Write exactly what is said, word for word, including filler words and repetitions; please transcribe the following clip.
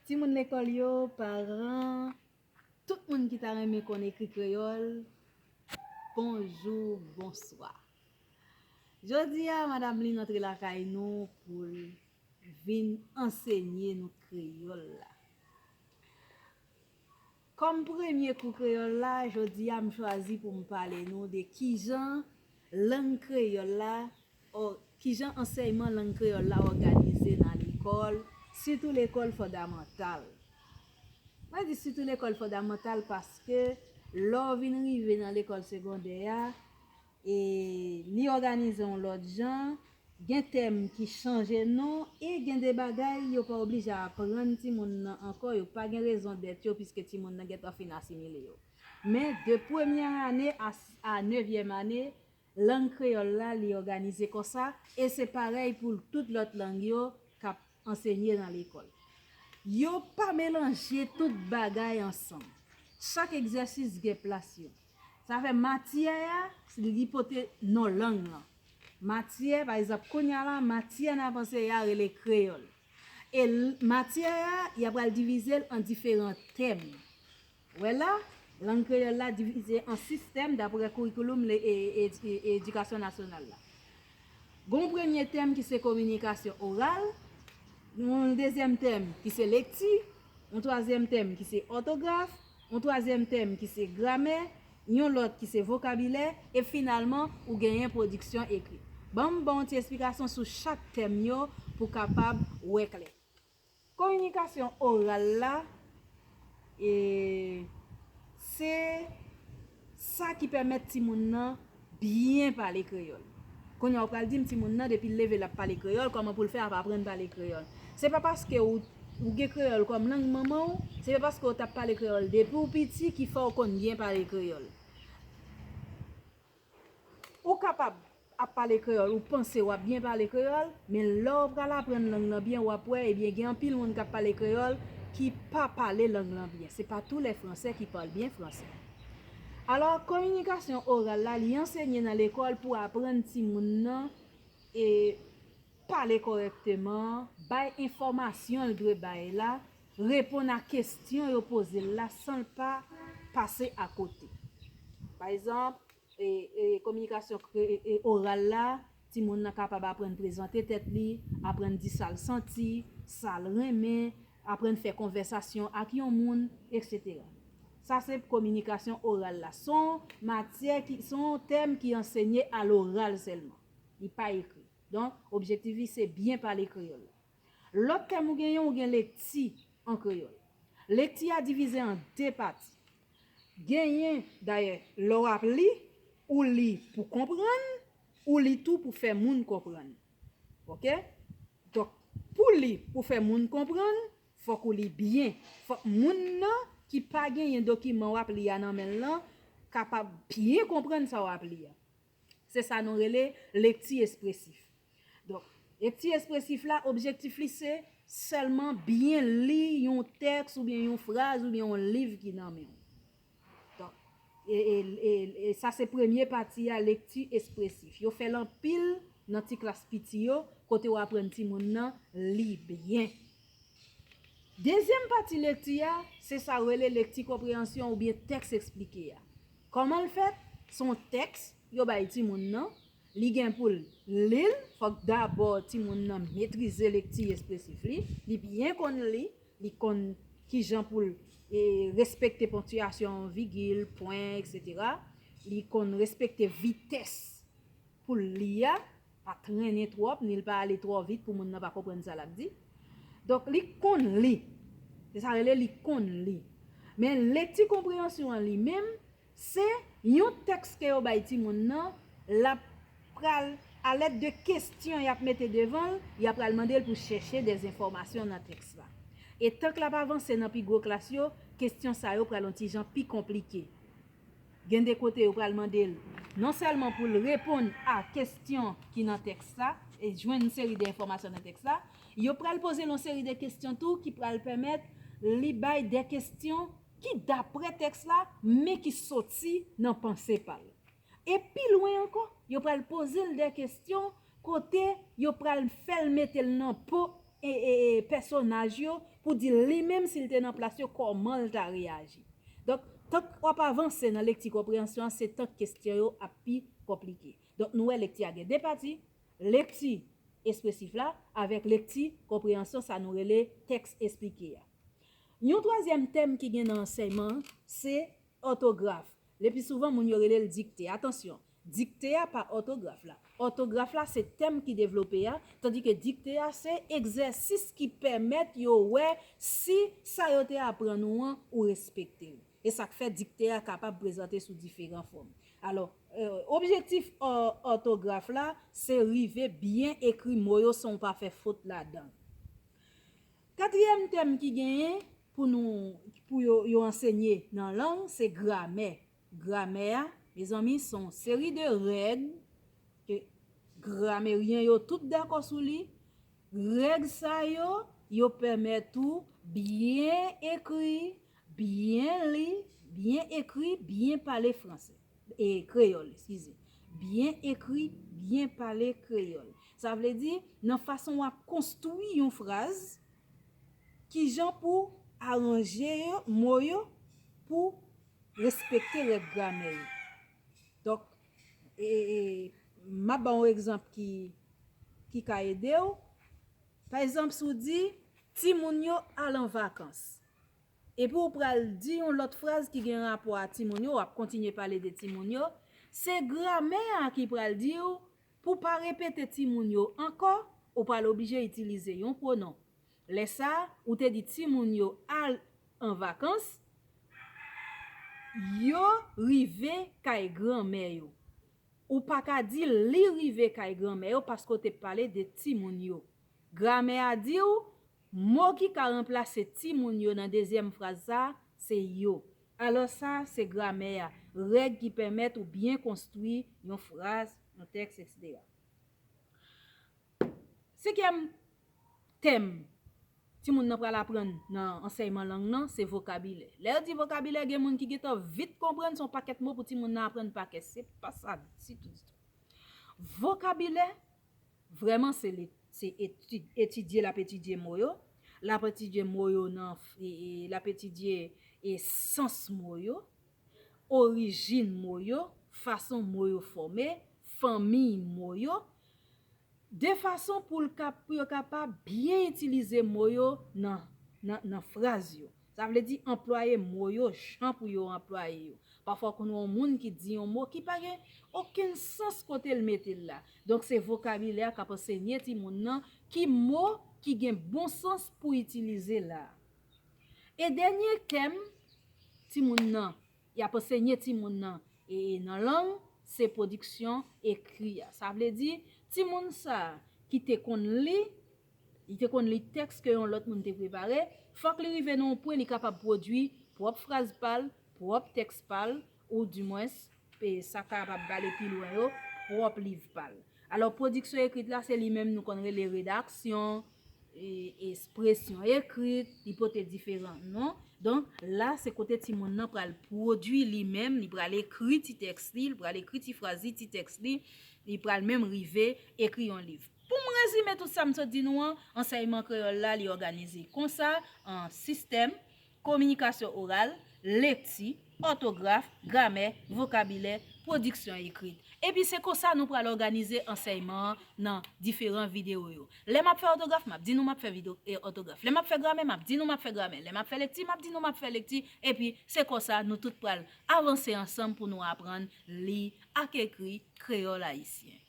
Timoun lekòl yo, paran, tout moun ki ta renmen konn ekri kreyòl, bonjou, bonswa. Jodi a, madanm Lynn antre lakay nou pou l vin ansenye nou kreyòl la. Kòm premye kou kreyòl la, jodi a m chwazi pou m pale nou de kijan lang kreyòl la, ò, kijan ansèyman lang kreyòl la òganize nan lekòl, sitou lekòl fondamantal. Mwen di sitou lekòl fondamantal paske lè w vin rive nan lekòl segondè a, e li òganize yon lòt jan, gen tèm ki chanje non, e gen de bagay yo pa oblije aprann timoun nan ankò, yo pa gen rezon dèt yo, piske timoun nan gentan fin asimile yo. Men de premyè ane a, a nevyèm ane, lang kreyòl la, li òganize konsa, e se parèy pou tout lòt lang yo k ap ansenye nan lekòl. Yo pa melanje tout bagay ansanm. Chak egzèsis gen plas yo. Sa fè matyè a, li pote non lang lan. Matyè, pa egzanp, kounye a la, matyè n ap anseye a rele kreyòl. E l-, matyè a, y ap pral divize l an diferan tèm. Wè la, lang kreyòl la divize an sis tèm dapre Curriculum le-, e, e, e, Edikasyon Nasyonal la. Gon premye tèm ki se kominikasyon oral, yon dezyèm tèm ki se lekti, yon twazyèm tèm ki se òtograf, yon twazyèm tèm ki se gramè, yon lòt ki se vokabilè, e finalman, ou genyen pwodiksyon ekri. Ban m ba w yon ti esplikasyon sou chak tèm yo pou w kapab wè klè. Kominikasyon oral la, e, se sa ki pèmèt timoun nan byen pale kreyòl. Kounye a, ou pral di m timoun nan, depi l leve, l ap pale kreyòl, kòman pou l fè ap aprann pale kreyòl? Se pa paske ou, ou gen kreyòl kòm lang manman w, se pa paske w t ap pale kreyòl depi w piti ki fè w konn byen pale kreyòl. Ou kapab ap pale kreyòl, ou panse w ap byen pale kreyòl, men lè w pral aprann lang nan byen, w ap wè, ebyen, gen anpil moun k ap pale kreyòl ki pa pale lang lan byen. C'est pas tous les Français qui parlent bien français. Alò, kominikasyon oral la, li ansenye nan lekòl pou aprann timoun nan e pale kòrèkteman, bay enfòmasyon l dwe bay la, reponn a kesyon yo poze l la san l pa pase akote. Pa egzanp, e, e, kominikasyon kre-, e, e, oral la, timoun nan kapab aprann prezante tèt li, aprann di sa l santi, sa l renmen, aprann fè konvèsasyon ak yon moun, etsetera. Sa se kominikasyon oral la. Se yon matyè ki, se yon tèm ki ansenye aloral sèlman. Li pa ekri. Donk, objektif li se byen pale kreyòl. Lòt tèm ou genyen, ou gen lekti an kreyòl. Lekti a divize an de pati. Genyen, dayè, lè w ap li, ou li pou konprann, ou li tou pou fè moun konprann. Oke? Donk, pou li, pou fè moun konprann, fòk ou li byen. Fòk moun nan ki pa genyen dokiman w ap li a nan men l lan kapab byen konprann sa w ap li a. Se sa nou rele lekti espresif. Donk, lekti espresif la, objektif li se sèlman byen li yon tèks oubyen yon fraz oubyen yon liv ki nan men w. Donk, e, e, e, e sa se premye pati a, lekti espresif. Yo fè l anpil nan ti klas piti yo, kote w aprann timoun nan li byen. Dezyèm pati lekti a, se sa yo rele lekti konpreyansyon oubyen tèks eksplike a. Kòman l fèt? Se yon tèks yo bay timoun nan, li gen pou l li l, fòk dabò timoun nan metrize lekti espresif li, li byen konn li, li konn kijan pou l, e, respekte ponktiyasyon, vigil, pwen, etsetera. Li konn respekte vitès pou l li a, pa trennen twòp, ni l pa ale twò vit pou moun nan pa konprann sa l ap di. Donk, li konn li. Se sa rele li konn li. Men lekti konpreyansyon an li menm, se yon tèks ke yo bay timoun nan, l ap pral, alèd de kesyon y ap mete devan l, y ap pral mande l pou chèche de enfòmasyon nan tèks la. E tan k l ap avanse nan pi gwo klas yo, kesyon sa yo pral yon ti jan pi konplike. Gen de kote yo pral mande l non sèlman pou l reponn a kesyon ki nan tèks la, e jwenn yon seri de enfòmasyon nan tèks la, yo pral poze l yon seri de kesyon tou ki pral pèmèt li bay de kesyon ki dapre tèks la, men ki soti nan panse pa l. E pi lwen ankò, yo pral poze l de kesyon kote yo pral fè l mete l nan po e, e, e, pèsonaj yo pou di li menm, si l te nan plas yo, kòman l ta reyaji. Donk, tank w ap avanse nan lekti konpreyansyon an, se tank kesyon yo ap pi konplike. Donk, nou wè lekti a gen de pati, lekti ekspresif la avèk lekti konpreyansyon, sa nou rele tèks esplike a. Yon twazyèm tèm ki gen nan ansèyman an, se òtograf. Lepi souvan, moun yo rele l dikte. Atansyon, dikte a pa òtograf la. Òtograf la se tèm ki devlope a, tandike dikte a se egzèsis ki pèmèt yo wè si sa yo te aprann ou an, ou respekte l. E sa k fè dikte a kapab prezante sou diferan fòm. Alò, e, objektif, e, òtograf la, se rive byen ekri mo yo san w pa fè fot ladan l. Katriyèm tèm ki genyen pou nou, pou yo, yo ansenye nan lang, se gramè. Gramè a, mezanmi, se yon seri de règ ke grameryen yo tout dakò sou li. Règ sa yo, yo pèmèt ou byen ekri, byen li, byen ekri, byen pale franse. E kreyòl, eskize. Byen ekri, byen pale kreyòl. Sa vle di, nan fason w ap konstwi yon fraz, kijan pou aranje yo, mo yo, pou respekte règ gramè yo. Donk, e, e, m ap ba w yon egzanp ki, ki ka ede w. Pa egzanp, si w di, timoun yo al an vakans. Epi w pral di yon lòt fraz ki gen rapò a timoun yo, w ap kontinye pale de timoun yo. Se gramè a ki pral di w, pou pa repete timoun yo ankò, ou pral oblije itilize yon pwonon. Lè sa a, ou te di timoun yo al an vakans, yo rive kay granmè yo. Ou pa ka di li rive kay granmè yo paske w te pale de timoun yo. Gramè a di w, mo ki ka ranplase timoun yo nan dezyèm fraz sa a, se yo. Alò sa, se gramè a, règ ki pèmèt ou byen konstwi yon fraz, yon tèks, etsetera. Senkyèm tèm timoun nan pral aprann nan ansèyman lang nan, se vokabilè. Lè yo di vokabilè, gen moun ki gentan vit konprann se yon pakèt mo pou timoun nan aprann pa kè. Se pa sa ditou, ditou. Vokabilè, vrèman, se le, se etid-, etidye, l ap etidye mo yo, l ap etidye mo yo nan, e, e, l ap etidye, e, sans mo yo, orijin mo yo, fason mo yo fòme, fanmi mo yo, de fason pou l ka, pou yo kapab byen itilize mo yo nan, nan, nan fraz yo. Sa vle di anplwaye mo yo jan pou yo anplwaye yo. Pafwa, w konn wè yon moun ki di yon mo ki pa gen okenn sans kote l mete l la. Donk, se vokabilè a k ap ansenye timoun nan ki mo ki gen bon sans pou itilize la. E dènye tèm, timoun nan, y ap ansenye timoun nan, e, e nan lang, se pwodiksyon ekri a. Sa vle di, timoun sa a ki te konn li, li te konn li tèks ke yon lòt moun te prepare, fòk li rive nan yon pwen li kapab pwodui pwòp fraz pa l, pwòp tèks pa l, ou dimwens, pe, sa kapab ale pi lwen yo, pwòp liv pa l. Alò, pwodiksyon ekrit la, se li menm nou konn rele redaksyon, e, ekspresyon ekrit, li pote diferan non. Donk, la, se kote timoun nan pral pwodui li menm, li pral ekri ti tèks li, li pral ekri ti fraz li, ti tèks li, li pral menm rive ekri yon liv. Pou m rezime tout sa m sot di nou an, ansèyman kreyòl la, li òganize konsa, an sistèm, kominikasyon oral, lekti, òtograf, gramè, vokabilè, pwodiksyon ekrit. Epi se konsa nou pral òganize ansèyman an nan diferan videyo yo. Lè m ap fè òtograf, m ap di nou m ap fè videyo, e, òtograf. Lè m ap fè gramè, m ap di nou m ap fè gramè. Lè m ap fè lekti, m ap di nou m ap fè lekti. Epi se konsa nou tout pral avanse ansanm pou nou aprann li ak ekri kreyòl ayisyen.